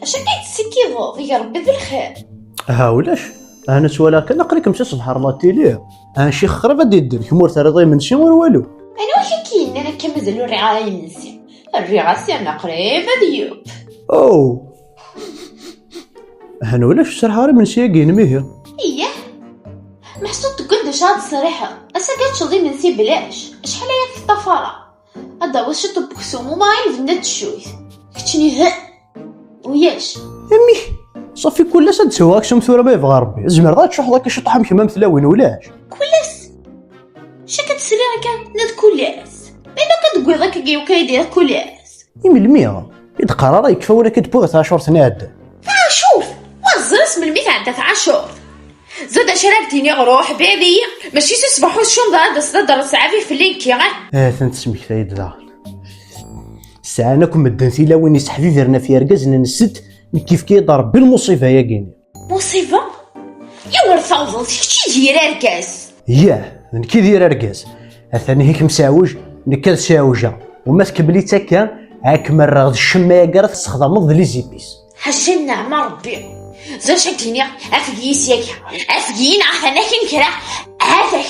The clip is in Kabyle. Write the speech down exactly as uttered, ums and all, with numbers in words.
Acu akka i d-tessikkiḍeḍ? Ig Rebbi d lxir. Ha ulac. Aha nettwala kan, aql-ikem si ṣṣbeḥ ar la télé. Aha ccix qrib ad d-yedder, kemm ur terriḍ imensi ur walu. Anwa i k-yennan akka mazal ur riɣ ara imensi? Rriɣ-as yerna qrib ad yub. Oh! Aha ulac, ur serḥeɣ ara imensi-agi-inem ihi. Iyyah. Meḥsub deg wanda acu ad tesriḥeḍ? Ass-agi ad teččeḍ imensi belac. Acḥal aya f ṭṭafara. Ad d-tawiḍ ciṭ n uksum uma i lbenna d tcuyt. Keččni he. Ulac. Amek? Ṣafi kul ass ad d-tawiḍ aksum tura ma yebɣa Rebbi. Tzemreḍ ad tcuḥeḍ akka ciṭuḥ am kemm am tlawin ulac. Kul ass? Cak ad tesliɣ akka nna d kul ass. Ma ilaq ad d-tewwiḍ akka yiwka i d kul ass. I melmi? I d-qqar ara yekfa wala akka d-tewwiḍ tɛacurt n iɛeddan. Tɛacurt? Ur ẓriɣ s melmi tɛedda tɛacurt. Zad acu ara d-tiniɣ ruḥ bɛid-iyi, mačči s ṣṣbeḥ ucum d ara d-tesdadreḍ sɛabi fell-i nekki, ah. Atan tesmektay-d daɣen. Sɛan akk medden tilawin yesseḥbibiren ɣef yergazen-nsent, nekk yefka-yi-d Rebbi lmuṣiba-yagi-nni. Muṣiba? Yaw ur tawḍeḍ, kečč i d yir argaz. Yah, d nekk i d yir argaz. Atan ihi kemm seɛwej, nekk ad seɛwjeɣ. Uma tkemmel-itt akka, ad kem-rreɣ d ccemma-yagi ara tessexdameḍ d les épices. Ḥaca nneɛma Rebbi. Ẓer acu ad d-iniɣ, afeg-iyi syagi. Afeg-iyi neɣ atan akken kra. Hata-k.